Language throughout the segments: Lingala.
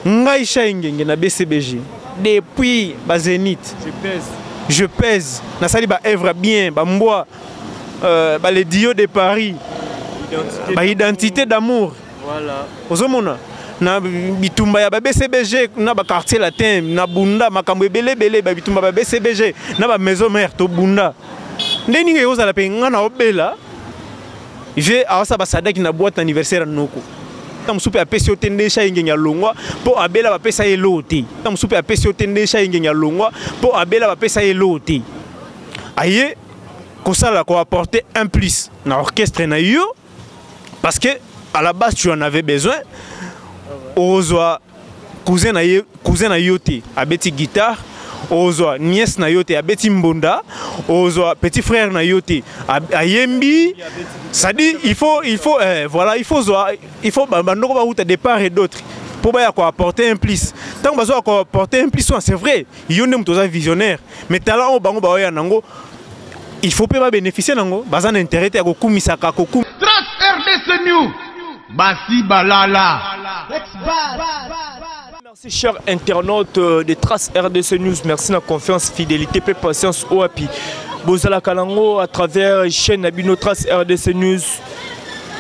Ngai Shai Ngenge na BCBG depuis ba Zenith. Je pèse. Je pèse. Nasali ba œuvre bien, ba mbwa ba les Dio de Paris. Ba identité d'amour. Voilà. Ozomona na bitumba ya ba BCBG na ba quartier latin na bunda makambo ebele ebele ba bitumba ba BCBG na ba maison mère to bunda. Nde ninga ekozala pe nga na obela je awasa basadaki na boîte anniversaire ya noko ntango mosusu mpe apesi yo te nde sha ngenge alongwa mpo abela bapesa ye eloko te ntango mosusu mpe apesi yo te nde sha ngenge alongwa mpo abela bapesa ye eloko te aye kosala koapporter un plus na orchestre na yo parce que à la base tu en avais besoin. Ozwa cousin na ye, cousin na yo te abeti guitare, ozwa nièce na yo te abeti mbonda, ozwa petit frère na yo te ayembi. Ça dit il faut voilà, il faut zwa, il faut bandoko bauta de part et d'autre pour baya ko apporter un plus. Tant bazo ko apporter un plus, c'est vrai, yo nde moto oza visionnaire, mais talent oyo bango baoya nango, il faut pe ba bénéficier nango, baza na intérêt te ya kokumisaka kokum. Trace RDC News basi balala. Merci chers internautes de Trace RDC News, merci na confiance, fidélité pe patience oapi bozalaka nango à travers chaîne na bino Trace RDC News.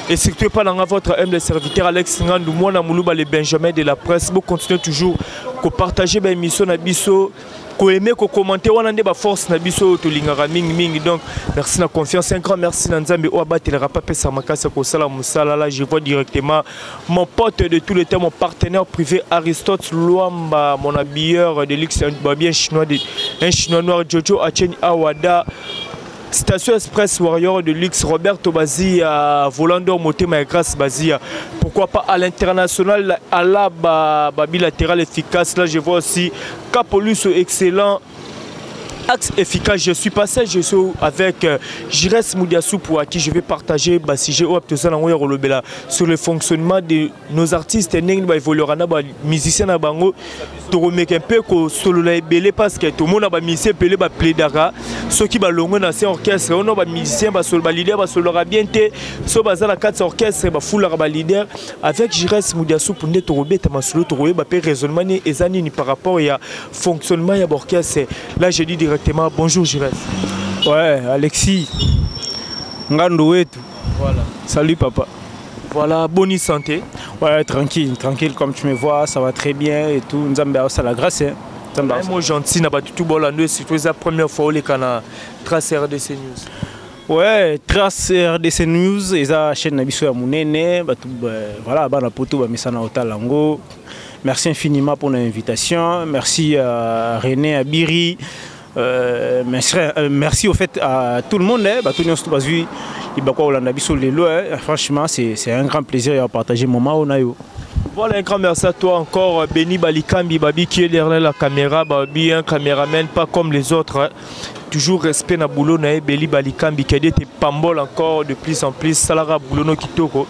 Et surtout pas dans votre humble serviteur Alex Ngandou, moi Moulouba le Benjamin de la presse. Vous continuez toujours à partager ba émission na biso, ko aimer, ko commenter, wana nde ba force na biso tolingaka mingi mingi. Donc merci na confiance, un grand merci na Nzambe oyo abatelaka papa pesa makasi ko sala musala. Là je vois directement mon pote de tous les temps, mon partenaire privé Aristote Luamba, mon habilleur de luxe, un bien chinois, de, un chinois noir Jojo Achen Awada, Station Express Warrior de luxe Roberto Bazia, Volando Motema et Grâce Bazia. Pourquoi pas à l'international, à la ba, bilatéral efficace. Là je vois aussi Capolus excellent. Axe efficace, je suis passé, je suis avec Jires Moudiassou pour à qui je vais partager ba sujet oyo tozala ngo ya kolobela sur le fonctionnement de nos artistes ndenge ba évoluera na ba musiciens na bango. Tokomeka mpe kosolola ebele parce que tomona ba musiciens ebele ba plaidaka soki balongwe na se orchestre ono ba musiciens basolo ba leader basololaka bien te so baza na kati ya orchestre bafulaka ba leader. Avec Jires Moudiassou nde tokobeta masolo, tokoyeba mpe raisonnement ni eza nini par rapport ya fonctionnement ya orchestre. Là je dis directement bonjour Jires. Ouais, Alexis Ngandou wetu. Voilà. Salut papa. Voilà, bonne santé. Ouais, tranquille, tranquille comme tu me vois, ça va très bien et tout. Nzambe a la grâce, hein. Nzambe a Moi gentil na batutu bolando et surtout la première fois oleka na Trace RDC News. Ouais, Trace RDC News eza chaîne na biso ya munene, batu voilà bana poto ba misana otalango. Merci infiniment pour l'invitation. Merci à René Abiri. Merci, merci au fait à tout le monde, hein, batu nyonso bazui ibakwa olanda biso lelo, hein. Franchement, c'est un grand plaisir de partager moment na yo. Voilà, un grand merci à toi encore, Benny Balikambi, Babi qui est derrière la caméra, Babi, un caméraman pas comme les autres, hein. Toujours respect na boulot na Benny Balikambi qui a été pambol encore de plus en plus, salara boulot no kitoko.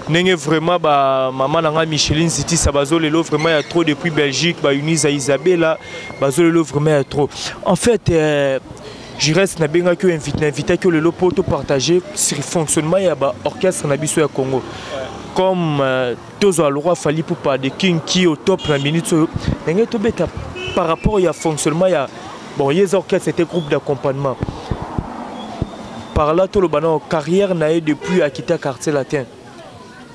Ndenge vraiment ba maman nanga Micheline Ziti Sabazo lelo vraiment il y a trop depuis Belgique ba Unisa Isabella bazo lelo vraiment il y a trop. En fait je reste na benga que invite na invité que lelo pour tout partager sur fonctionnement ya ba orchestre na biso ya Congo. Comme tozo le roi Fally Ipupa de King qui au top na minute oyo ndenge to beta par rapport ya fonctionnement ya bon yes orchestre c'était groupe d'accompagnement. Par là tout le bana carrière na ye depuis a quitté quartier latin.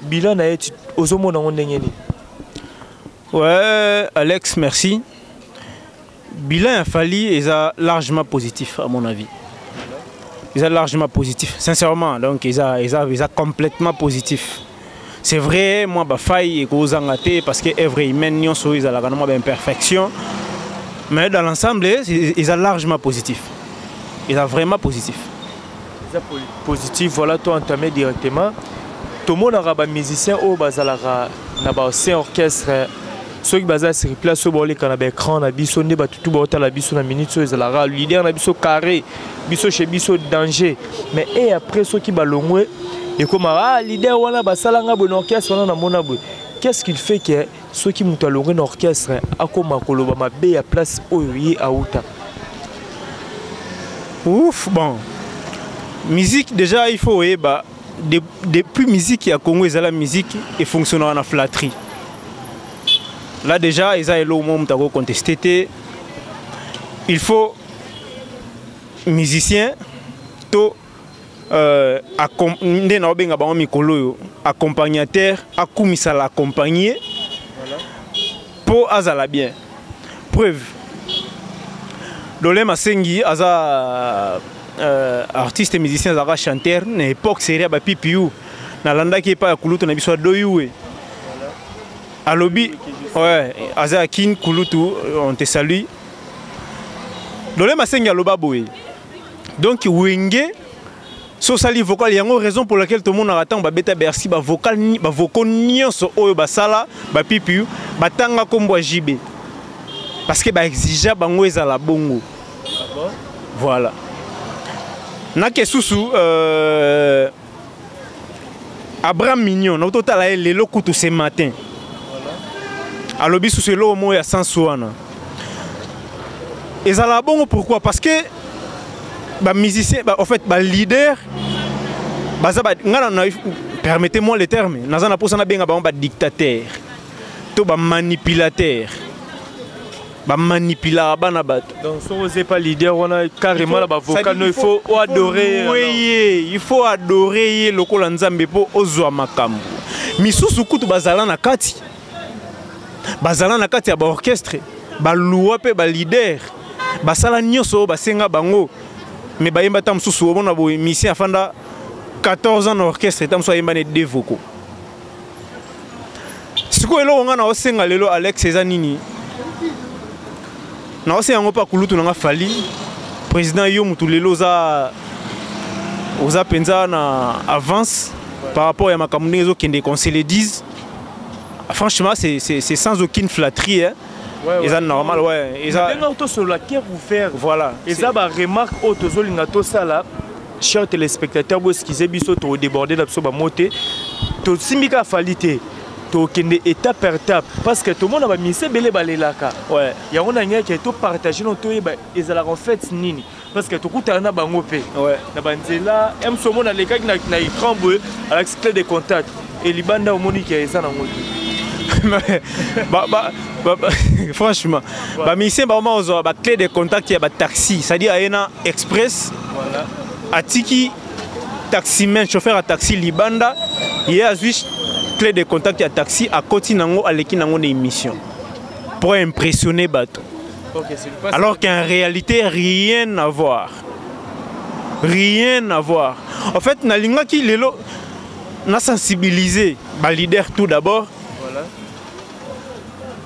Bilan na ye ozomona ngo ndenge nini? Ouais, Alex, merci. Bilan Fally est largement positif à mon avis. Ils sont largement positif, sincèrement. Donc ils sont complètement positif. C'est vrai, moi bah faille et kozanga te parce que œuvre humaine nyonso ils ont la moi imperfection. Mais dans l'ensemble, ils sont largement positif. Ils sont vraiment positif. Ils sont positif, voilà toi entamé directement. Tout le monde a ba musicien au bazalaka na ba saint orchestre. Ceux qui bazal sur place au bolé kana ba écran na biso nde ba tutu ba otala biso na minute so ezalaka leader na biso carré biso chez biso danger. Mais et après ceux qui balongwe et comme ah leader wana basalanga bon orchestre wana na mona boye. Qu'est-ce qu'il fait que ceux qui mutu alongwe na orchestre akoma koloba mabe ya place oyo ye auta? Ouf, bon. Musique déjà il faut bah depuis musique ya Congo ezala musique et fonctionnera na flatterie. Là déjà, eza eloko moko moto akoconteste te. Il faut musicien to nde na obenga bango mikolo oyo accompagnateur akumisa l'accompagné mpo azala bien. Preuve, Dolem Asengi aza artiste musicien, azalaka chanteur na époque série ya bapipiu. Nalandaki epai ya kulutu na biso Adoyue, alobi, ouais, aza ya Kin. Kulutu, on te salue. Dolem Asengi aloba boye, donc Wenge so osali vocal yango, raison pour laquelle tomonaka ntango babeta Bercy, bavocal, bavocaux nyonso oyo basala bapipiu, batanga nkombo ya JB parce que baexige bango ezala bongo. Voilà, nake susu Abraham Mignon, nauti otala ye lelo kutu ce matin, alobi susu eloko moko ya sens wana ezalaka bongo. Pourquoi? Parce que bamusicien ba, en fait baleader baza ba, nga na, permettez-moi le terme, naza na mposa nabenga bango badictateur to bamanipulateur, bamanipulaka bana bato. Donc soki oza pas leader wana carrément na bavocal no, il faut adorer. Ye, il faut adorer ye lokola Nzambe mpo ozwa makambo misusu. Kutu bazala na kati, bazala na kati ya baorchestre, baluwa mpe baleader, basala nyonso oyo basenga bango, me bayemba ta mosusu. Omona boye musicien afanda 14 ans na orchestre, ta mosusu ayemba ne deux vocaux. Sikoyo eloko nga na osenga lelo, Alex, eza nini? Naosenga yango mpa kulutu na nga Fally président. Yo mutu lelo oza mpenza na avance par rapport ya makambo ndenge ezokende, qu'on se le dise franchement, c'est sans aucune flatterie, hein. Ouais. Eza normal, ouais, eza ndenge tosolola cœur ouvert. Voilà. Eza baremarque oyo tozolinga tosala. Chers téléspectateurs, boexcuse biso, todéborde na biso bamo te, tosimbi kaka Fally te, tokende étape par étape parce que tomona bamise ebele balelaka. Yango na ngeke topartage no, toyeba ezalaka en fait nini, parce que tokutana na bango mpe na banzela mso, omona alekaki na écran boye, alakisi clé de contact e libanda, omoni ke eza nango te. Franchement, bamusicien bakoma kozwa baclé de contact ya bataxi, c'est-à-dire aye na express, atiki taximan, chauffeur ya taxi libanda, ye azwi clé de contact ya taxi, akoti nango, aleki nango na émission pour impressionner bato. Ok, c'est pas Alors qu'en réalité, rien à voir, rien à voir. En fait, nalingaki lelo na sensibiliser baleader tout d'abord.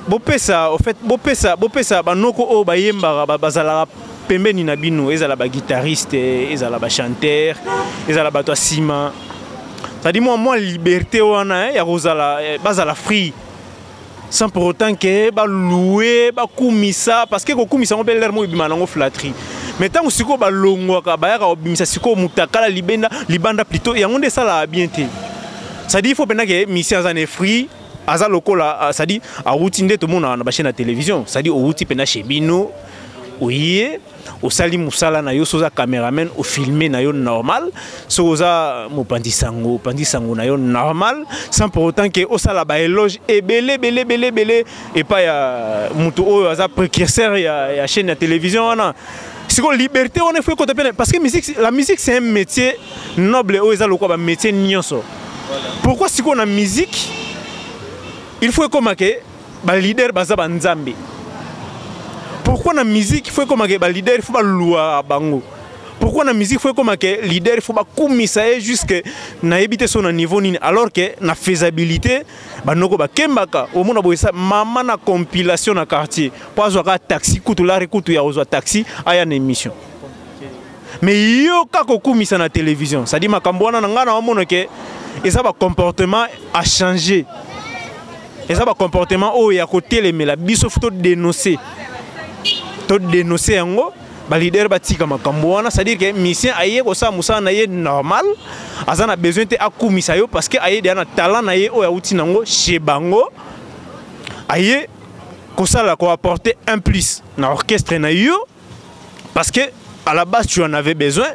Bopesa, au fait, bopesa banoko oyo bayembaka, bazalaka pembeni na bino, ezala baguitariste, ezala bachanteur, ezala bato ya nsima, c'est-à-dire mwa liberté wana, ya kozala, bazala free sans pour autant ke baloue, bakumisa, parce que kokumisa yango mpe lere moko ebima nango flatterie. Mais ntango sikoyo balongwaka, bayaka kobimisa sikoyo mutakala libenda, libanda plutôt, yango nde esalaka bien te. C'est-à-dire il faut mpenza ke musicien aza na esprit, aza lokola, c'est-à-dire awuti nde tomonaka na bachaîne ya télévision, c'est-à-dire owuti mpenza chez bino, oye osali mosala na yo. So oza cameraman, ofilme na yo normal. So oza mopanzi sango, opanzi sango na yo normal, sans pour autant ke osala baéloge ebele ebele ebele ebele epai ya moto oyo aza précurseur ya chaîne ya télévision wana. Sikoyo liberté wana efo ekota pene, parce que musique, la musique, c'est un métier noble oyo eza lokola bamétier nyonso. Pourquoi sikoyo na musique il faut ekoma ke baleader baza banzambe? Pourquoi na musique il faut ekoma ke baleader il faut baluwa bango? Pourquoi na musique faut ekoma ke leader il faut bakumisa ye jusque nayebi te so na niveau nini, alors que na faisabilité banoko bakembaka? Omona boye sa mama na compilation na quartier mpo azwaka taxi, kutu lari kutu ya kozwa taxi aya na émission, mais yo kaka okumisa na télévision. C'est-à-dire makambo wana na ngai na omona ke eza bacomportement à changer, eza bacomportement oyo ya kotelemela biso. Faut todénoncer, todénoncer yango. Baleader batika makambo wana. C'est-à-dire ke musicien aye kosala mosala na ye normal, aza na besoin te akumisa yo, parce que aye deya na talent na ye oyo awuti nango chez bango, aye kosala, koapporter un plus na orchestre na yo, parce que à la base tu en avais besoin.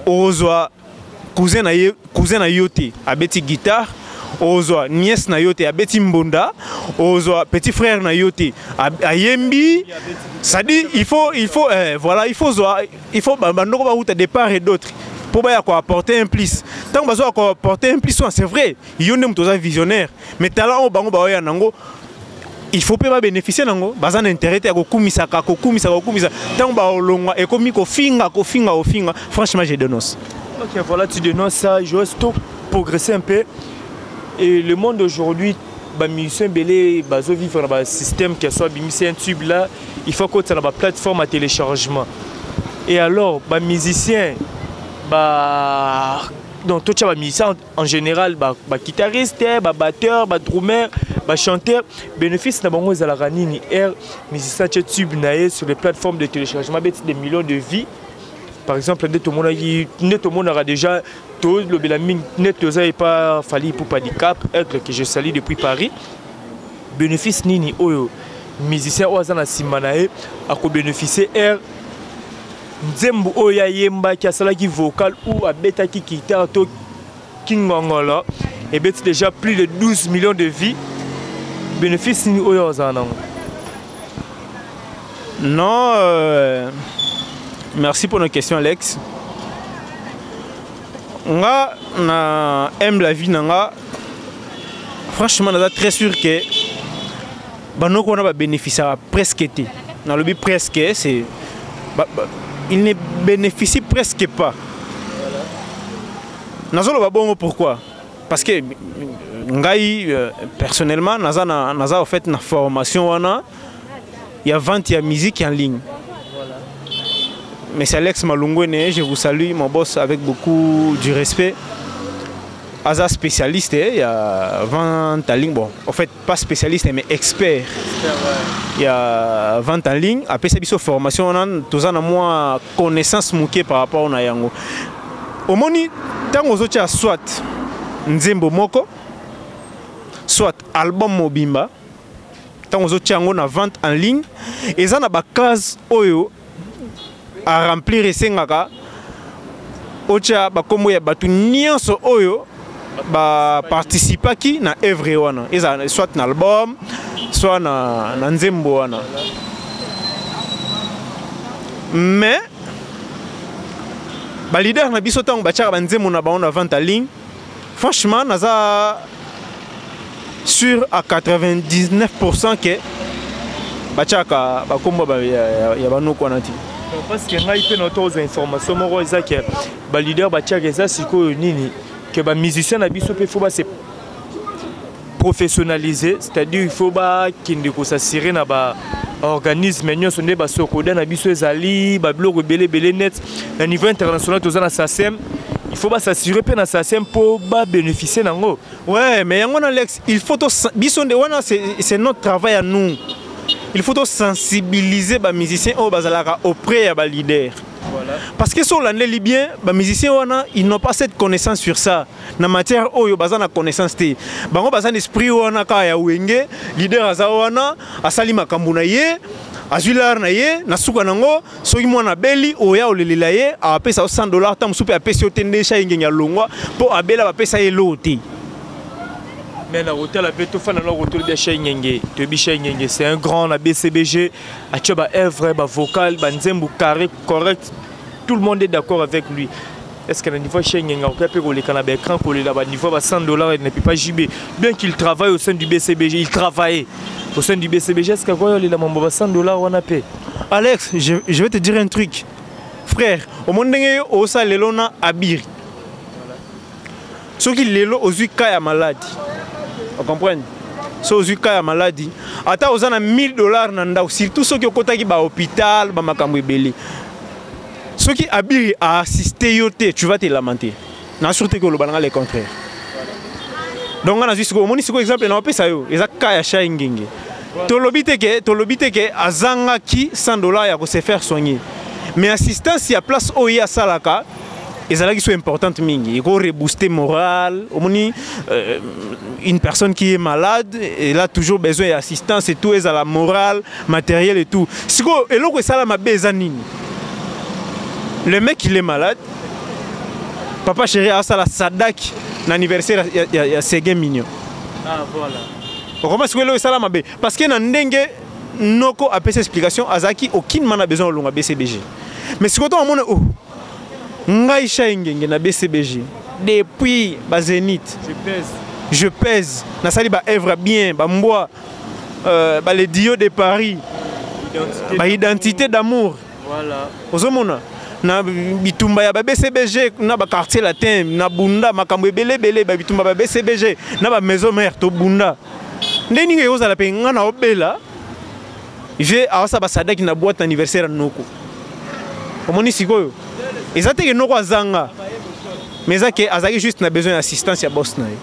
Ozwa cousin na ye, cousin na yo te abeti guitare, Ozwa nièce na yo te abeti mbonda, ozwa petit frère na yo te ayembi. Ça dit il faut voilà, il faut zwa, il faut bandoko bauta de part et d'autre mpo baya koapporter un plus. Ntango bazwa koapporter un plus wana, c'est vrai, yo nde moto oza visionnaire, mais talent oyo bango baoya nango, il faut mpe babénéficie nango. Baza na intérêt te ya kokumisaka, kokumisa, kokumisa. Ntango baolongwa, ekomi kofinga, kofinga, kofinga. Franchement, je dénonce. Ok, voilà, tu dénonces ça. Je reste progresser un peu. Et le monde aujourd'hui, bah, musicien belé, bah, vivre dans un système qui soit bimisi un tube là, il faut qu'on ait la plateforme à téléchargement. Et alors, bah, musicien, bah, donc tout ça, bah, musicien en général, bah, bah, guitariste, bah, batteur, bah, drummer, bah, chanteur, bénéfice na bango ezalaka nini? R musicien atie tube na ye sur les plateformes de téléchargement, beti des millions de vues. Par exemple, nde tomonaki, nde tomonaka déjà, tolobela mingi nde toza epa Fally Ipupa Dicap, aigle que je salue depuis Paris. Bénéfice nini oyo musicien oyo aza na nsima na ye akobénéficie air nzembo oyo ayembaki, asalaki vocal ou abetaki guitare to kingongolo, ebeti déjà plus de 12 millions de vues? Bénéfice nini oyo azala nango? Non, merci pour nos questions, Alex. Nga na aime la vie na nga, franchement, naza très sûr que banoko wana babénéficiaka presque te. Nalobi presque, c'est ba, il ne bénéficie presque pas. Nazoloba bongo pourquoi? Parce que ngai personnellement naza au fait na formation wana ya vente ya musique en ligne. Mais c'est Alex Malungwene, je vous salue, mon boss, avec beaucoup du respect. Aza spécialiste, il y a vente en ligne. Bon, en fait, pas spécialiste, mais expert. Il y a vente en ligne. Après, c'est une formation, on a tous mwa connaissance moke par rapport à yango. Omoni, tango ozotia soit nzembo moko, soit album mobimba, ntango ozotia yango na vente en ligne, eza na bacase oyo à remplir. Esengaka otia bakombo ya bato nyonso oyo baparticipaki na œuvre wana, ezala soit na album, soit na nzembo wana. Mais baleader na biso, ntango batiaka banzembo na bango na vente en ligne, franchement, naza sûr à 99% que batiaka bakombo ya banoko wana te. Parce que ngai mpe na tozwa information moko, eza ke baleader batiaka. Eza sikoyo nini ke bamusicien na biso mpe faut base professionnaliser, c'est-à-dire il faut bakende kos'assurer na baorganisme nyonso nde baSOCODA na biso ezali, babiloko ebele ebele net na niveau international. Toza na SACEM, il faut bas'assurer mpe na SACEM mpo babénéficie nango. Ouais, mais yango na Alex, il faut to biso nde wana, c'est notre travail à nous. Il faut to sensibiliser bamusicien oyo bazalaka auprès ya baleader. Voilà. Parce que so olandeli bien, bamusicien wana, ils n'ont pas cette connaissance sur ça. Na matière oyo, baza na connaissance te. Bango baza na esprit wana kaka ya Wenge, leader aza wana, asali makambo na ye, azwi lar na ye, na suka nango, soki mwana abeli, oya olelela ye, apesa yo 100 $, ta mosusu mpe apesi yo te. Nde sha ye ngenge alongwa mpo abela, bapesa ye eloko te. Mais na kotala mpe, tofanda na kotolobi Shai Ngenge. Toyebi Shai Ngenge, c'est un grand na BCBG, atia baœuvre, bavocal, banzembo carré, correct, tout le monde est d'accord avec lui. Est ce que na niveau Shai Ngenge akoki mpe koleka na baécran kolela baniveau ba 100 $? Il ne peut pas. JB, bien qu'il travaille au sein du BCBG, il travaillait au sein du BCBG, est ce que akoki olela mambo ba 100 $ wana mpe? Alex, je vais te dire un truc, frère. Omoni ndenge osala lelo na abiri, soki lelo ozwi ka ya maladi, ocomprendre, so ozwi ka ya maladi, ata oza na 1000 $ na ndako, surtout soki okotaki bahôpital, bamakambo ebele, soki abiri aassiste yo te, tu vas te lamenter. Na sûr te ke oloba nanga le contraire. Donc nga nazwi sikoyo, omoni sikoyo exemple na opesa yo, eza ka ya Shai Ngenge. Tolobi te ke azangaki 100 $ ya kose faire soigner, mais assistance ya place oyo ye asalaka ezalaki so importante mingi, eko rebooster moral. Omoni, une personne qui est malade, elle a toujours besoin d'assistance et tout, ezala morale, matériel et tout. Sikoyo eloko esala mabe eza nini? Le mec, il est malade, papa chéri asala sadaki. Na anniversaire ya Seguin Mignon. Ah, voilà. Okoma sikoyo eloko esala mabe parce que na ndenge noko apesi explication, azalaki aucunement na besoin olonga BCBG. Mais sikoyo ntango amona, oh, ngai Shai Ngenge na BCBG depuis bazénith. Je pèse. Je pèse, nasali baœuvre bien, bambwa, bale Dio de Paris, baidentité d'amour. Voilà. Ozomona na bitumba ya ba BCBG na baquartier latin, na bunda makambo ebele ebele, babitumba ba BCBG na bamaison mère, tobunda. Nde ndenge ekozala mpe nga na obela vie awasa basadaki na boîte anniversaire ya noko. Omoni sikoyo eza teke noko azanga, mais eza ke azalaki juste na besoin ya assistance ya boss na ye.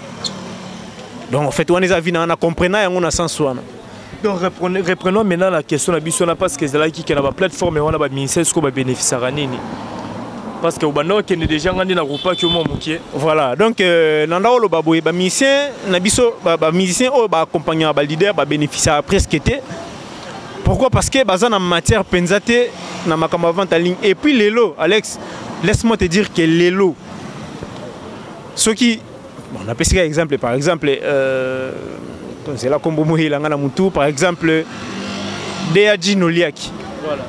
Donc en fait wana eza vie na nga, na comprena yango na sens wana. Donc reprenons maintenant la question na biso na, parce que ezalaki ke na baplateforme wana, baministère sikoyo babénéficiaka nini? Parce que obanda okende déjà, nga nde nakopaki yo mwa mokie. Voilà, donc na ndako oloba boye, bamusicien na biso, bamusicien oyo baaccompagnaka baleader babénéficiaka presque te. Pourquoi? Parce que baza na matière mpenza te na makambo ya vente en ligne. Et puis lelo, Alex, laisse-moi te dire que lelo soki, bon, napesi ka exemple, par exemple, nzela kombo moyelanga na mutu, par exemple Dad Noliaki. Voilà.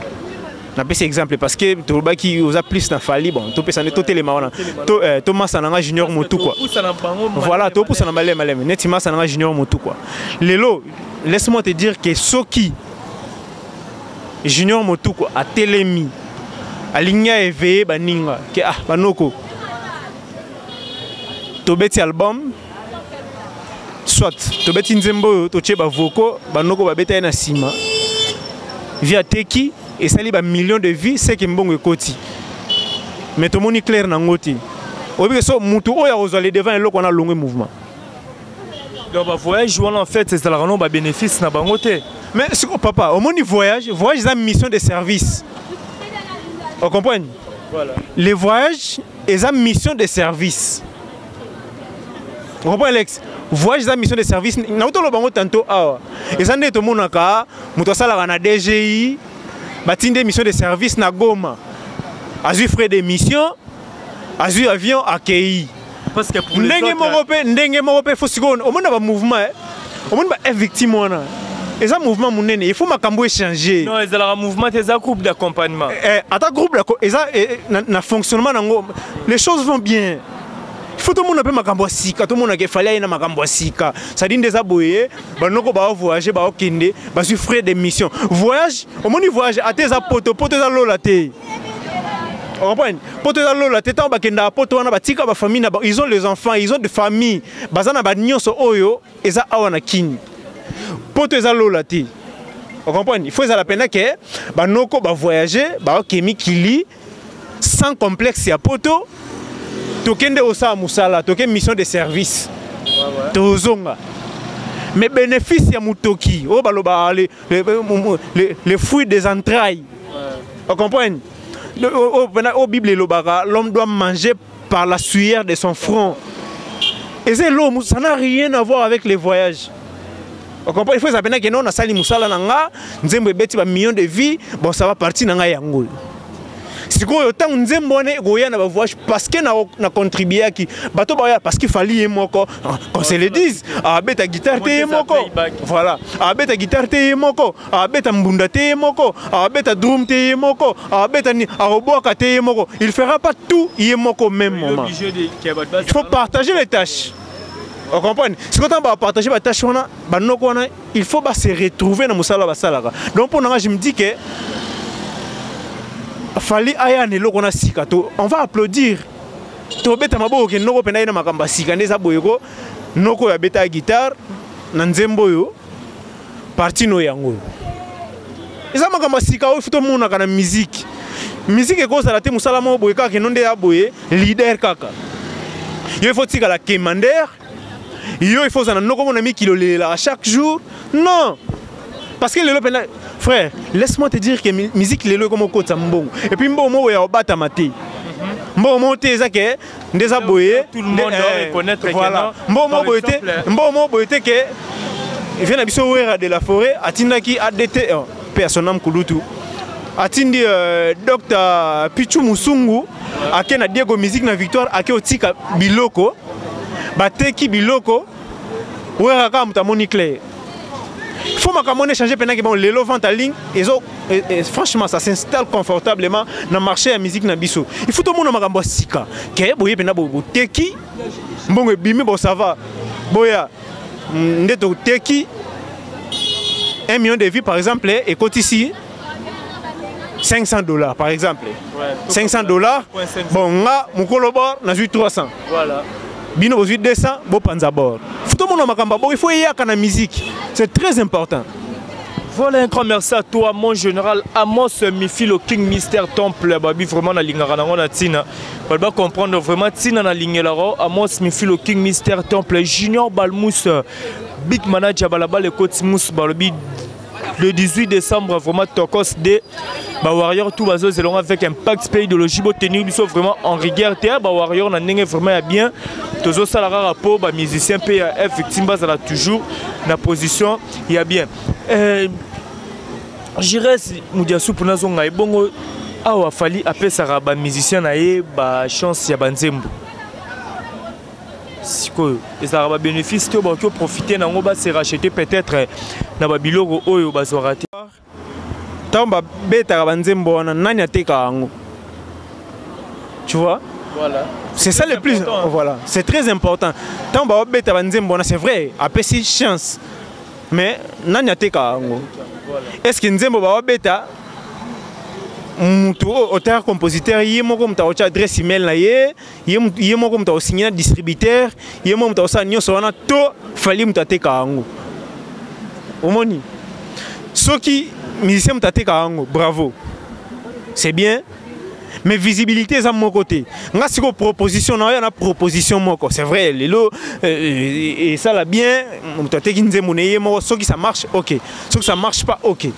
Napesi exemple parce que tolobaki oza plus na Fally. Bon, topesa nde totelema wana, tomasa na nga Junior Motu quoi. Voilà, topusa na maleme maleme neti masa na nga Junior Motu quoi. Lelo, laisse-moi te dire que soki Junior Motuko atelemi, alingi aéveille baninga ke ah, banoko, tobeti album, soit tobeti nzembo oyo, totie bavoko, banoko babeta ye na nsima, vi ateki, esali bamillion de vues, seke mbongo ekoti. Mais tomoni clair nango te. Oyebi ke so mutu oyo akozwa le devant, eloko wana alongwe mouvement. Donc bavoyage wana, en fait, ezalaka no babénéfice na bango te. Mais siko papa, omoni voyage, voyage eza mission de service, ocomprendre? Voilà. Le voyage eza mission de service, comprends, Alex? Voyage eza mission de service. Nauti oloba yango tantôt awa. Eza nde tomonaka moto asalaka na DGI, batindi mission de service na Goma, azwi frais de mission, azwi avion, akei. Parce que pour les ndenge moko mpe, ndenge moko mpe, faut sikoyo omoni na bamouvement, omoni ba F victime wana, eza mouvement monene, il faut makambo échanger. Non, ezalaka mouvement te, eza groupe d'accompagnement. Ata groupe eza na fonctionnement nango, les choses vont bien. Il faut tomona mpe makambo ya sika, tomonaka efali aye na makambo ya sika. Sadi nde eza boye, banoko baovoyage, baokende, bazwi frais de mission. Voyage, omoni voyage ate eza poto, poto eza lola te, comprendre? Poto eza lola te. Ntango bakendaka poto wana, batika bafamille na, ils ont les enfants, ils ont de famille, baza na banyonso oyo eza awa na Kini. Poto eza lola te, ocomprendre? Il faut ezala mpena ke banoko bavoyage, baoke mikili sans complexe ya poto. Tokende osala mosala, toke mission de service, tozonga. Mais bénéfice ya motoki oyo balobaka les fruits des entrailles, ocomprendre? Oyo Bible elobaka, l'homme doit manger par la sueur de son front. Eza eloko, ça n'a rien à voir avec les voyages, ocomprendre? Il faut ezala mpena ke no nasali mosala na nga, nzembo ebeti bamillion de vues, bon, ça va, partir na ngai yango oyo. Sikoyo ntango nzembo wana ekoya na bavoyage, parce que na contribuaki, bato baya, parce que Fally ye moko, qu'on se le dise, abeta guitare te ye moko. Voilà, abeta guitare te ye moko, abeta mbunda te ye moko, abeta drum te ye moko, abeta ni akobwaka te ye moko. Il fera pas tout ye moko au même moment. Il faut partager les tâches, on comprend? Sikoyo ntango bapartage batâche wana, banoko wana, il faut ba se retrouver na mosala basalaka. Donc mpo na nga, je me dis que Fally aya na eloko na sika, to on va applaudir, tobeta maboko ke noko mpenza ye na makambo ya sika. Nde eza boye ko noko oyo abeta guitare na nzembo oyo, parti no yango oyo eza makambo ya sika oyo faut tomonaka na musique. Musique ekozala te mosala moko boye kaka keno nde ya boye, leader kaka yo, il faut tikala kemander yo, il faut ozala noko mona mikili olelelaka chaque jour. Non, parce que lelo mpena, frère, laisse-moi te dire que musique lelo ekoma okotisa mbongo, et puis mbongo moko ya obatama te, mbongo moko te eza ke nde eza boye. Tout le monde doit reconnaître. Voilà, mbongo moko boye te, mbongo moko boye te ke vie na biso Wera de la Forêt atindaki ADT, mpe ya son âme kulutu, atindi Dr Pichu Musungu, ake na Diego Musique na Victoire, ake otika biloko. Bateki biloko, Werra kaka moto amoni clair. Faut makambo wana échanger pendant que bon lelo vente en ligne ezo et franchement ça s'installe confortablement na marché ya musique na biso. Il faut tomona makambo ya sika. Ke boye pena boteki mbongo ebimi bon ça va. Boya nde toteki 1 million de vues par exemple ekotisi 500 $ par exemple. Ouais, 500 $, bon, nga mokolo bord nazwi 300. Voilà. Bino bozwi 200, bopanza bord. Faut tomona makambo bon, il faut eyaka na musique, c'est très important. Voilà, un grand merci à toi, mon général Amos Mifilo King Mister Temple. Babi, vraiment, na lingaka nango na tina. Ba comprendre vraiment tina na lingelaro. Amos Mifilo King Mister Temple, Junior Balmous, Big Manager Balabal Ekoti Mous Balobi. Le 18 décembre, vraiment, Tokos D. Ba Warrior tout bazo zelonga avec impact pe idéologie bo tenir biso vraiment en rigueur te ba Warrior na ndenge vraiment ya bien tozo sala kaka po ba musicien pe ya F victime bazala toujours na position ya bien. Jires Mudiasupu nazonga ebongo awa Fally apesaka ba musicien na ye ba chance ya banzembo sikoyo ezalaka ba bénéfice te bakoki profiter nango ba se racheter peut-être na ba biloko oyo bazwaka te. Ntango babetaka banzembo wana, nani atekaka yango? Tu vois? Voilà. C'est ça le plus important. Voilà, c'est très important. Ntango babeta banzembo wana, c'est vrai, apesi chance, mais nani atekaka yango? Est ce que nzembo babeta, mutu oyo auteur compositeur ye moko moto akotia adresse email na ye, ye moko moto akosingi na distributeur, ye moko moto akosala nyonso wana, to Fally moto atekaka yango? Omoni, soki musicien moto atekaka yango, bravo, c'est bien, mais visibilité eza moko te. Nga sikoyo proposition na oyo, na proposition moko, c'est vrai, lelo esala bien, moto ateki nzembo na ye moko, soki ça marche, ok, soki ça marche pas, ok.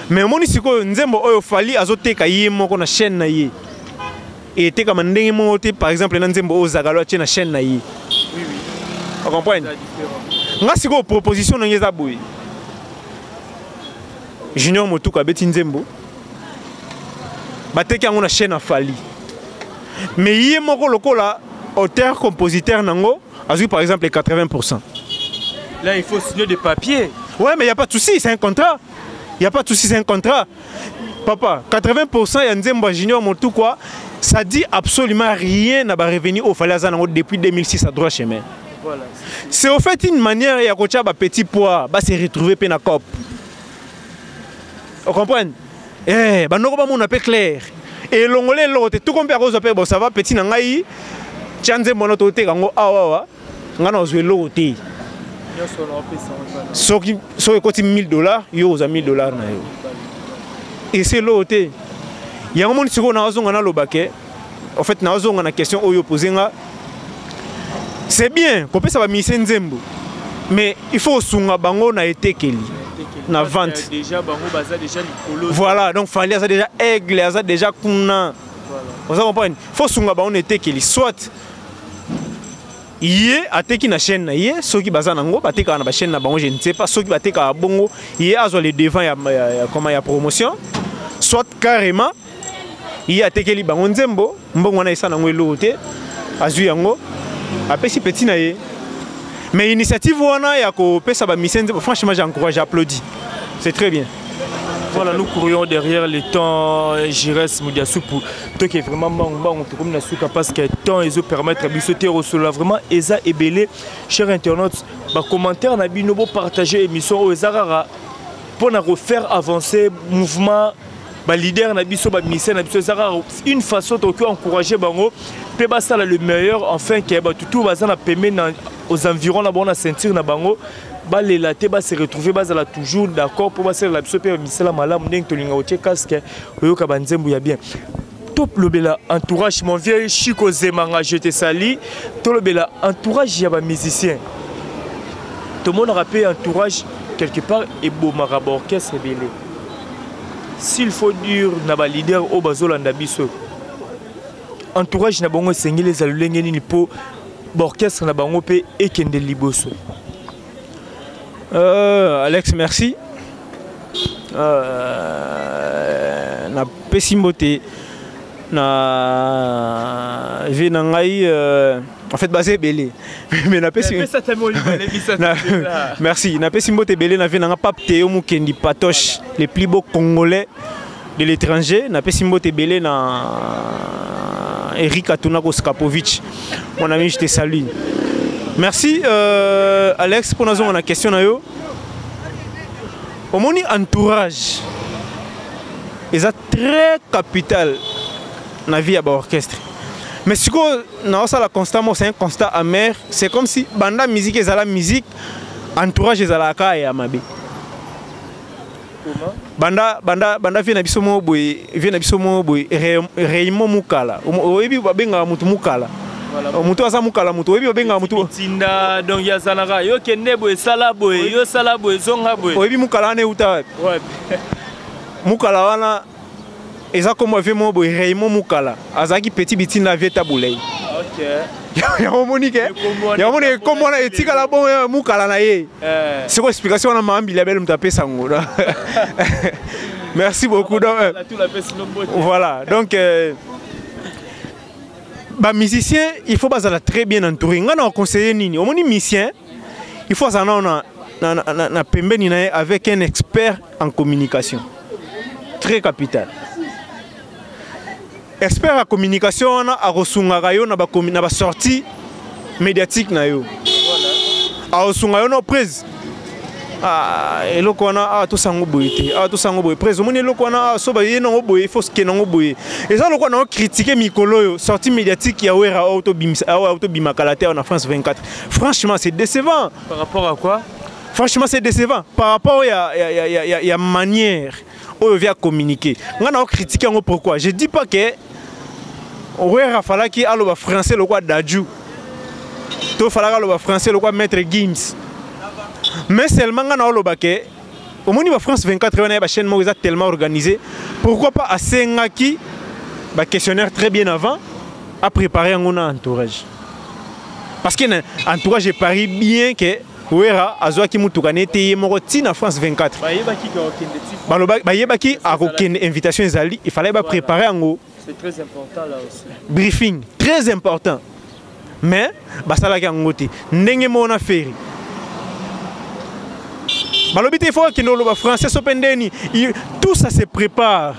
Mais omoni sikoyo nzembo oyo Fally azoteka ye moko na chaîne na ye, etekama ndenge moko te par exemple na nzembo oyo Zagalo atie na chaîne na ye. Ocomprendre? Nga sikoyo proposition na ngai eza boye: Junior Motuka abeti nzembo, bateki yango na chaîne ya Fally, mais ye moko lokola auteur compositeur nango azwi par exemple 80. Là, il faut signer des papiers. Ouais, mais y a pas de souci, c'est un contrat. Y a pas de souci, c'est un contrat, papa. 80 ya nzembo ya Junior Motukwa, ça dit absolument rien na barevenu oyo Fally aza nango depuis 2006 à droit chemin. Voilà. C'est au fait une manière ya kotia bapetit pois base retrouver mpe na cop, ocomprendre? Eh, bandoko bamona mpe clair, elongoli eloko te, tuko mpe akozwa mpe. Bon, ça va, petit na ngai, tia nzembo wana, toteka yango awa awa, ngai na ozwa eloko te. Soki ekoti 1000 $, yo ozwa 1000 $ na yo, ese eloko te. Yango moni sikoyo nazonga naloba ke en fait nazonga na question oyo opose nga. C'est bien kopesa bamusicien nzembo, mais il faut osunga bango na etekeli, na vente. Déjà bango baza déjà likolo. Voilà, donc Fally aza déjà aigle, aza déjà kuna, oza comprendre? Faut sunga bango na etekeli, soit ye ateki na chaîne na ye, soki baza nango, batekaka na bachaîne na bango, je ne sais pas soki batekaka bongo, ye azwa le devant ya comment, ya promotion, soit carrément ye atekeli bango nzembo, mbongo wana esa nango eloko te, azwi yango, apesi petit na ye. Mais initiative wana ya kopesa bamusicien nzembo, franchement, j'encourage, j'applaudis, c'est très bien. Voilà, nous courions derrière le temps, Jires Mudiasupu. Toi qui est vraiment mbangu mbangu, tout comme na parce que temps ils permettre à biso te rosolo vraiment eza ebele. Chers internautes, ba commentaire na bino, bo partager émission oyo eza kaka pour na refaire avancer mouvement ba leader na biso, ba ministère na biso. Eza kaka une façon tokoki encourager bango mpe basala le meilleur, enfin ke bato tout baza na pembe na aux environs na bango, na ceinture na bango, balela te, base retrouver, bazala toujours d'accord mpo basalela biso mpe misala malamu ndenge tolinga. Otie casque, oyoka banzembo ya bien. Tolobela entourage, mon vieux Chico Zemanga, je te sali. Tolobela entourage ya bamusicien. Tomonaka mpe entourage quelque part ebomaka baorchestre ebele. S'il faut dire na baleader oyo bazolanda biso, entourage na bango esengeli ezala lolenge nini mpo baorchestre na bango mpe ekende liboso? Alex, merci. Napesi mbote. Na vie na ngai, en fait baza ebele, mais napesi merci, napesi mbote ebele na vie na nga Pape Théo Mukendi Patoche, le plus beau Congolais de l'étranger. Napesi mbote ebele na Eric Atunako Skapovic, mon ami, je te salue. Merci Alex pour nazonga na question na yo. Omoni, entourage eza très capital na vie ya baorchestre, mais sikoyo naosala constat moko, c'est un constat amer. C'est comme si banda musique ezala musique, entourage ezalaka ya mabe. Banda banda banda vie na biso moko boye, vie na biso moko boye, Raymond Mukala, oyebi babengaka mutu Mukala, motu aza mukala, motu oyebi babengaka motu Tinda, donc yazalaka yo kende boye, sala boye, yo sala boye, zonga boye. Oyebi mukala wana euta wapi? Mukala wana eza kombo vie moko boye, Raymond Mukala azalaki petit bitinda, vie tabulei. Yango omoni ke, yango omoni kombo wana etikala bongo, mukala na ye. Siko explication wana, maambili abele moto apesa yango. Merci beaucoup. Donc voilà, donc bamusicien, il faut bazala très bien entouré. Ngai na conseiller nini? Omoni, musicien, il faut azala nao na pembeni na ye avec un expert en communication, très capital. Expert ya communication wana akosungaka yo na basortie médiatique na yo, akosunga yo no prise. Ah, eloko wana awa tosango boye te, awa tosango boye. Prise, omoni eloko wana, so baye nango boye, il faut ke nango boye. Eza lokola nango critique mikolo oyo sortie médiatique ya Wera oyo tobima kala te awa na France 24. Franchement, c'est décevant. Par rapport à quoi? Franchement, c'est décevant par rapport ya manière oyo via communiquer. Nga na critique yango. Pourquoi? Je dis pas que Wera falaki aloba français lokwa Dadju to falaki aloba français lokwa Maître Gims, mais seulement nga na oloba ke omoni ba France 24 wana ya bachaîne moko eza tellement organisé, pourquoi pas asengaki baquestionnaire très bien avant, apréparé yango na entourage? Parce que na entourage epari bien ke Wera azwaki mutuka nete ye moko ntina France 24. Bayebaki akokende, invitation ezali, il fallait bapréparer yango. C'est très important là aussi. Briefing très important, mais basalaki yango te. Ndenge moko na Ferre, balobi te il faut akende oloba français so mpe ndeni. Tout ça se prépare.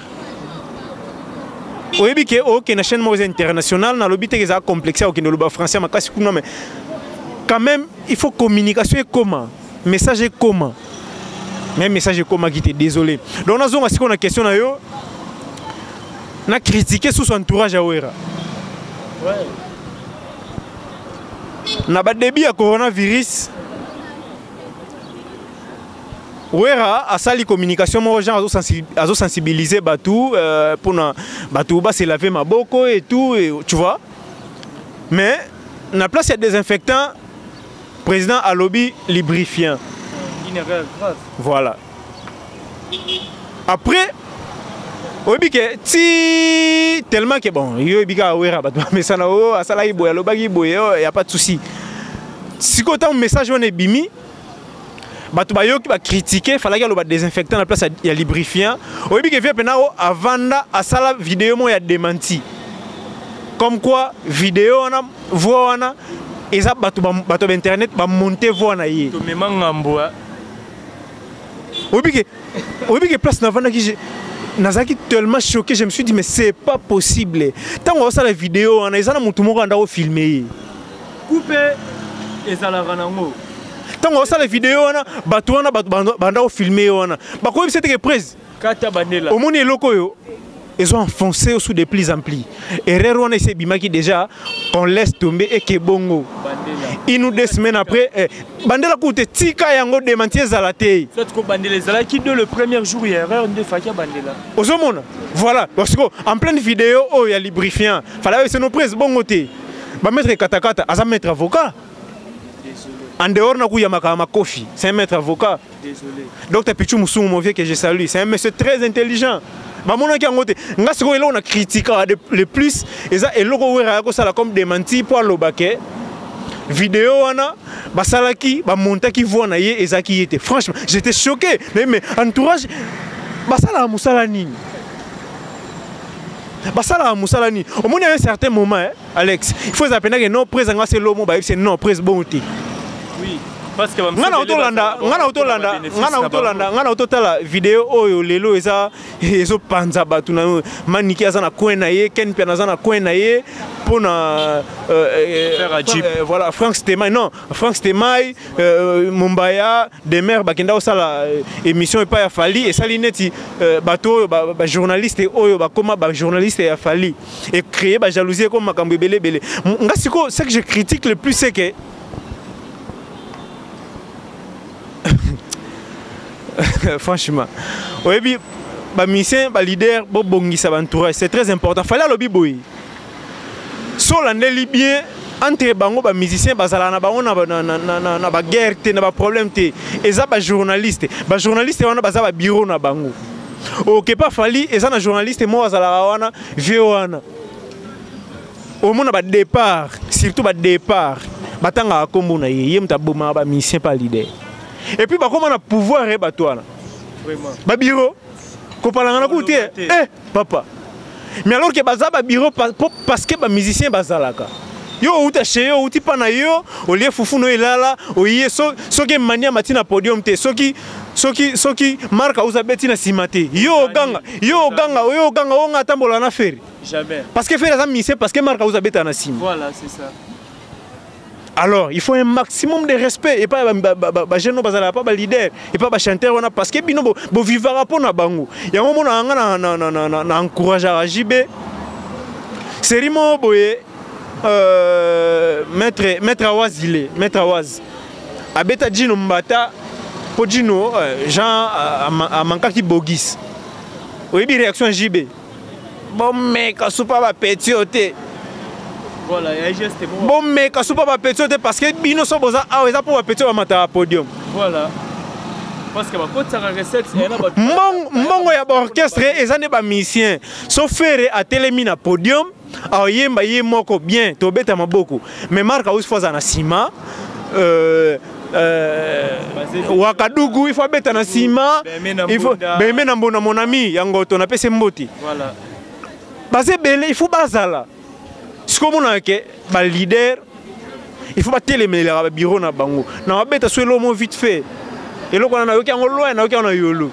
Oyebi ke okende na chaîne moko eza internationale, nalobi te ke ezala complexe ya okende oloba français makasi kuna, mais quand même il faut communication ekoma, message ekoma. Mais message ekomaki te, désolé. Donc nazonga sikoyo na question na yo. Na critiquer sous entourage ya Wera na badébut ya coronavirus. Wera asali communication moko genre azosensibiliser bato mpona bato base laver maboko et tout, et, tu vois, mais na place ya désinfectant, président alobi lubrifiant. Une erreur grave. Voilà. Après oyebi ke ti tellement ke bon, yo oyebi kaka Wera, bato bamesana oyo asalaki boye, alobaki boye, oyo ya pas de souci. Sikoyo ntango message wana ebimi, bato bayoki, bacritique, falaki aloba désinfectant na place ya lubrifiant. Oyebi ke vie mpena o avanda asala video moko ya démenti, comme quoi video wana, voix wana eza bato bato ba internet bamonte voix na ye. Tomema ngambo. Oyebi ke place navandaki, nazalaki tellement choqué. Je me suis dit: mais c'est pas possible. Ntango osala video wana, eza na motu moko anda ofilme ye. Coupe ezalaka nango. Ntango osala video wana, bato wana, bato banda ofilme ye wana, bakoyebisa teke prise Kata bandela. Omoni eloko oyo ezo enfoncé sous de plus en plus erreur wana esi ebimaki déjà, qu'on laisse tomber eke bongo. Une ou 2 semaines après, bandela kutu te, tika yango, démenti ezala te. Soit ko bandela ezalaki de le premier jour ya erreur nde faki bandela. Ozomona, voilà. Parce que en pleine vidéo oyo ya lubrifiant, fala oyo no prise bongo te. Bamaître katakata aza maître avocat en dehors na kuyamaka makofi, c'est un maître avocat. Désolé. Docteur Pichou Moussou, mon vieux que je salue, c'est un monsieur très intelligent. Bamonaki yango te. Nga sikoyo eloko na critiquaka le plus eza eloko Wera ya kosala comme démenti mpo aloba ke video wana basalaki, bamontaki voix na ye, ezalaki ye te. Franchement, j'étais choqué. Mais entourage basalaka mosala nini? Basalaka mosala nini? Omoni, à un certain moment, hein, Alex, il faut ezala mpenza ke non, prese nga se lomo bayebisi non, prese bongo te. Oui. Parce que nga na otolanda, nga na otolanda, nga na otolanda, nga na ototala video oyo lelo eza ezopanza bato na Maniki aza na coin na ye, Ken Piana aza na coin na ye mpona voilà, Frank Stemay, non, Frank Stemay, Mombaya Demer bakenda kosala émission epai ya Fally. Esali neti bato oyo bajournaliste oyo bakóma bajournaliste ya Fally, ecréer bajalousie, ekoma makambo ebele ebele. Nga sikoyo, ce que je critique le plus, c'est que franchement, oyebi, bamusicien, baleader, bobongisa baentourage, c'est très important. Fally alobi boye, so olandeli bien, entre bango bamusicien bazalaka na bango na baguerre te, na baproblème te. Eza bajournaliste, bajournaliste wana baza babureau na bango. Okepa Fally, eza na journaliste moko azalaka wana, vieux wana, omona badépart, surtout badépart, batangaka nkombo na ye. Ye moto abomaka bamusicien pa leader, et puis bakóma na pouvoir ye bato wana babureau kopalangana kutu te. Eh papa, mais alors ke baza babureau parce que bamusicien bazalaka, yo outa chez yo, outi mpa na yo, olie fufu no, elala, oye soki emani amati na podium te, soki Mark auza beti na nsima te, yo oganga, yo oganga, yo oganga, onga atambola na Ferre. Jamais. Parce que Ferre aza musicien, parce que Mark auza beta na nsima. Voilà, c'est ça. Alors il faut un maximum de respect et pas bajeune oyo bazalaka pa baleader et pas bachanteur wana, parce que bino bovivaka mpo na bango. Yango mona nga na encourageaka JB série moko boye, maître Awazile, maître Awaz abeta Djino mbata mpo Djino Jean amankaki bogis. Oyebi réaction ya JB? Bomeka supa bapeti oyo te. Voilà, il y a un geste bon. Bomeka supa bapeti oyo te, parce que bino so boza awa, eza mpo bapeti oyo bamataka podium. Voilà. Parce que bakotisaka recette eya na bato. Mbongo ya baorchestre eza nde bamusicien. So Ferre atelemi na podium, aoyemba ye moko bien, tobeta maboko, mais Mark House faut aza na nsima, Wakadugu il faut abeta na nsima. Beme na il faut Mbonda. Beme na Mbonda, mon ami, yango to napesi mbote. Voilà. Baza ebele, il faut bazala. Sikoyo omonaka ke baleader, il faut batelemelelaka babureau na bango na babeta so eloko mo vite fait. Eloko wana nayoki yango loin, nayoki yango na yolo.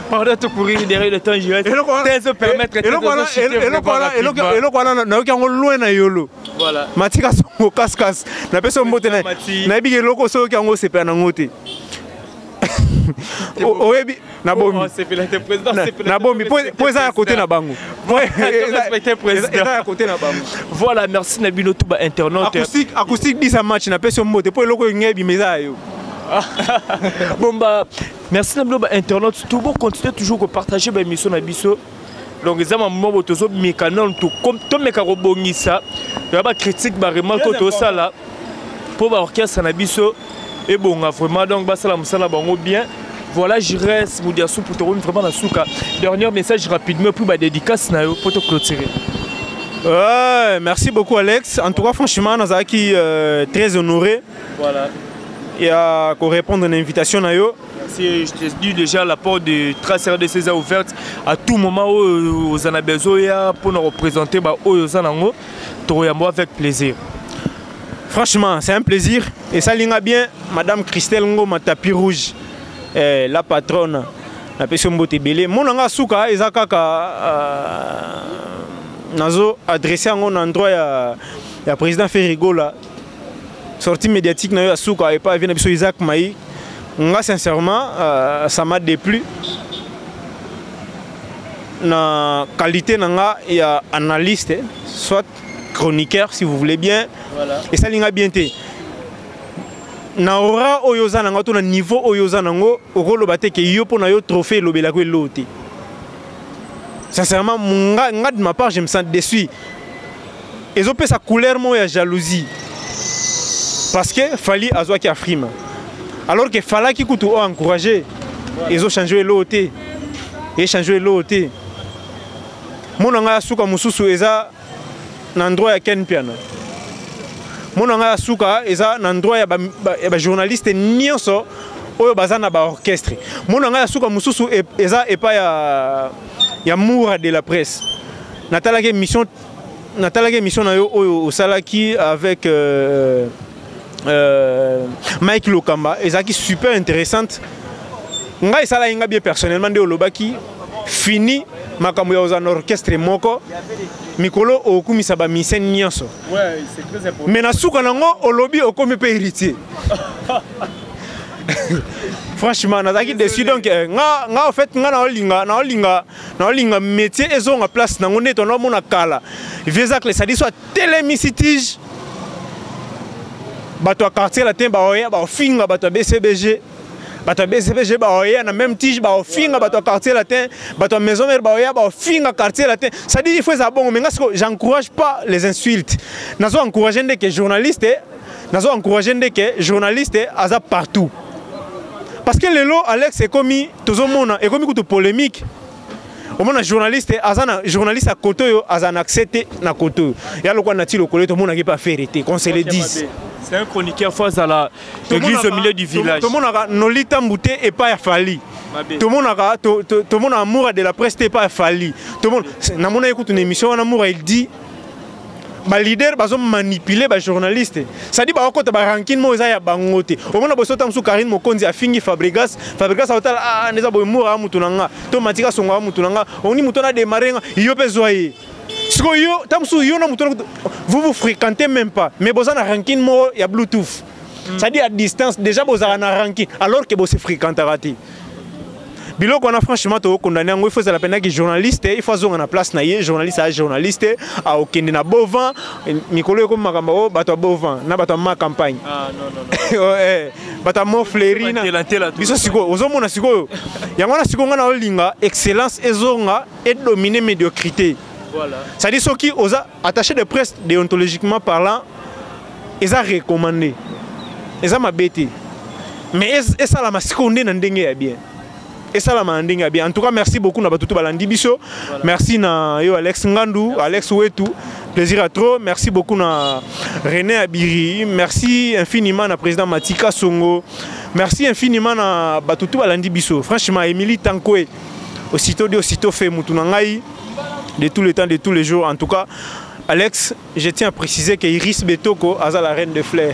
Pardon de courir derrière le temps, je vais te permettre de Eloko wana nayoki yango loin na yolo. Voilà. Matika songo kaskas, napesi yo mbote. Mati. Nayebi ke eloko soki oyoki yango, osepela nango te. Oyebi, nabombi. Nabombi po eza ya kote na bango. Eza ya kote na bango. Voilà, merci na bino tout ba internaute. Acoustique, acoustique 10 a match, napesi yo mbote po eloko oyo ebima eza ya yo. Bon bah, merci na bino ba internaute tout. Bon, continuez toujours ko partager ba émission na biso. Donc eza maman bo tozo meka nanu tomeka kobongisa ya ba critique, ba remarque oyo tosala mpo ba orchestre na biso ebonga vraiment. Donc basala mosala bango bien. Voilà, Jires Mudiasu pour te vraiment na suka. Dernier message rapidement pour ba dédicace na yo pour te clôturer. Ouais, merci beaucoup Alex. En tout cas, franchement, nazalaki très honoré. Voilà. Et à répondre à l'invitation na yo. Merci, je te dis déjà la porte de Trace RDC est ouverte à tout moment où oza na besoin pour nous représenter ba oyo oza nango, toyambo avec plaisir. Franchement, c'est un plaisir et ça linga bien madame Christelle Ngoma tapis rouge, eh, la patronne, napesi mbote ebele. Mona nga suka eza kaka nazo adressé yango na endroit ya président Ferre Gola. Sortie médiatique na yo ya suka epa avi na biso Isaac Mai, nga sincèrement, ça m'a déplu na qualité na nga ya analyste, soit chroniqueur si vous voulez bien. Voilà. Esalinga bien te. Na aura oyo oza nango to na niveau oyo oza nango, okoloba te ke yo mpo na yo trophée elobelako eloo te. Sincèrement, nga de ma part, je me sens déçu. Ezopesa couleur moko ya jalousie, parce que Fally azwaki Afrima, alors que falaki kutu oyo encouragé. Ezochange eloo te, echange eloo te. Mona ngai ya suka mosusu eza na endroit ya Ken Piana. Mona ngai ya suka eza na endroit ya bajournaliste nyonso oyo baza na baorchestre. Mona ngai ya suka mosusu eza epai ya Ya Moura de la presse. Natalaki émission, natalaki émission na yo oyo osalaki avec Mike Lokamba, ezalaki super intéressante. Ngai esalaki nga bien personnellement nde olobaki fini makambo ya kozala na orchestre moko mikolo okumisa ba musicien nyonso. Ouais, c'est très important. Mais na suka nango olobi okomi mpe héritier. Franchement, nazalaki déçu. Donc nga, en fait, nga naolinga métier ezonga place nango nde tonaomona kala. Vieux Zacle, c'est-à-dire so atelemisi tige, bato ya Quartier Latin baoya baofinga bato ya BCBG, bato ya BCBG baoya na même tige baofinga bato ya Quartier Latin, bato ya Maison Mère baoya baofinga Quartier Latin. C'est-à-dire il faut eza bongo. Mais nga siko, j'encourage pas les insultes. Nazo encourage nde ke journaliste, nazo encourage nde ke journaliste aza partout, parce que lelo, Alex, ekomi tozomona ekomi kutu polémique. Omona journaliste aza na journaliste ya kote oyo aza na accès te na kote oyo ya lokwa na ti lokolo, tomonaki mpe affaire te, qu'on se le dise. C'est un chroniqueur face à la l'église au milieu du village. Tomonaka Nolita Mbute epai ya Fally, tomonaka tomonaka Moura de la presse te epai ya Fally. Namona kutu na émission wana, Moura, il dit baleader bazomanipule bajournaliste, c'est-à-dire bakokota barancune moko eza ya bango te. Omona boso ta mosusu Karine Mokonzi afingi Fabregas, Fabregas aotala: "Ah, nde eza boye, Moura mutu na nga to Matika Songo mutu na nga, oni mutu wana démarre nga, yo mpe zwa ye." Sikoyo yo ta mosusu, yo na mutu wana, vous vous fréquentez même pas, mais boza na rancune moko ya bluetooth, c'est-à-dire à distance déjà bozala na rancune alors que bose fréquentaka te. Biloko wana, franchement, tokokondane yango. Il faut ezala mpendaki journaliste, il faut azonga na place na ye. Journaliste aya journaliste, aokende na bovent. Mikolo ekomi makambo oyo bato ya bovent na bato ya ma campagne. Ah, non, non, non. Bato ya Mont Fleury na biso sikoyo ozomona sikoyo yango wana. Sikoyo nga na olinga excellence ezonga, edomine médiocrité. Voilà. C'est-à-dire soki oza attaché de presse, déontologiquement parlant, eza recommandé, eza mabe te, mais esalama sikoyo nde na ndenge ya bien, esalama na ndenge ya bien. En tout cas, merci beaucoup na bato to balandi biso. Merci na yo, Alex Ngandu. Merci. Alex Wetu, plaisir à trop. Merci beaucoup na René Abiri, merci infiniment na président Matika Songo, merci infiniment na bato to balandi biso. Franchement, Émilie Tankwe, aussitôt dit, aussitôt fait, mutu na ngai de tous les temps, de tous les jours. En tout cas, Alex, je tiens à préciser que Iris Betoko aza la reine de fleurs.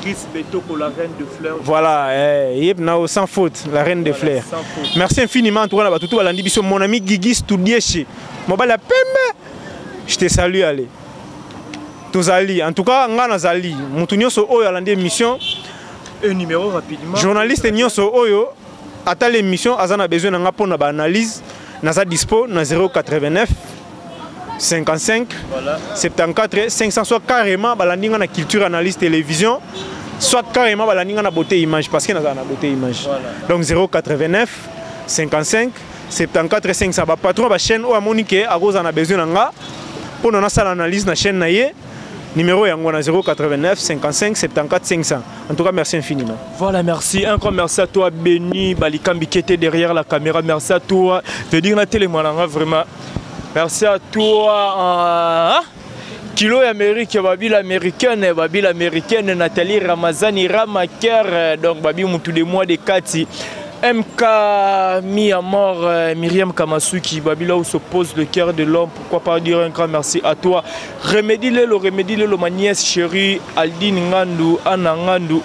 Iris Betoko, la reine de fleurs. Voilà, eh, nao, sans faute, la reine de fleurs. Sans faute. Merci infiniment, en tout cas, na tout balandi biso, mon ami Guigui Studieshe. Mobala pembe. Je te salue, allez. Tozali, en tout cas, nga nazali. Mutu nyonso oyo alandi émission, Un numéro rapidement. Journaliste nyonso oyo ata l'émission aza na besoin na nga mpona ba analyse, naza dispo na 089 55 voilà. 74 500. Soit carrément balandi nga na Culture Analyse Télévision, soit carrément balandi nga na Beauté Image, parce que nazala na Beauté Image. Voilà. Donc 089 55 74 500. Bapatron bachaîne oyo amoni ke akozala na besoin na nga mpo na nasala analyse na chaîne na ye, numéro yango na 089 55 74 500. En tout cas, merci infiniment. Voilà, merci. Un grand merci à toi, Benny Balikambi, qui était derrière la caméra. Merci à toi. Je veux dire, na télé, vraiment. Merci à toi. Hein? Kilo Amérique, babi l'américaine, babi l'américaine, Nathalie Ramazani, Ramaker, donc babi Moutou de moi de Kati. MK Mi Amor, Myriam Kamasuki, babi là où se pose le cœur de l'homme, pourquoi pas dire un grand merci à toi. Remédie Lelo, Remédie Lelo, ma nièce chérie, Aldine Ngandou, Anna Ngandou,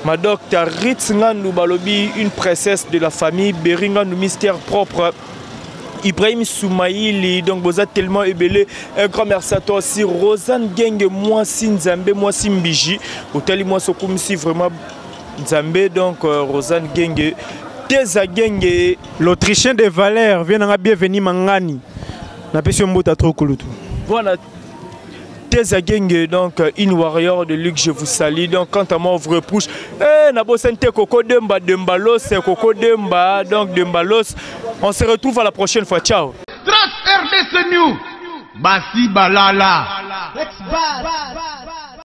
ma docteur Ritz Ngandou Balobi, une princesse de la famille, Berry Ngandou, mystère propre. Ibrahim Soumaïli, donc vous êtes tellement ébellé. Un grand merci à toi aussi. Rosanne Genge, moi si Nzambe, moi si Mbiji. Otali moi sokumisi vraiment Nzambe, donc Rosanne Genge. Teza Genge. L'Autrichien de Valère, vient dans bienvenue Mangani. Napesi mbota trop kulutu. Voilà. Teza Genge, donc une warrior de luxe, je vous salue. Donc quant à moi, ouvre repouche. Eh, nabo sente Coco Demba, Dembalos, Coco Demba, donc Dembalos. On se retrouve à la prochaine fois. Ciao. Trace RDC News. Basi Balala. Ex-Bad.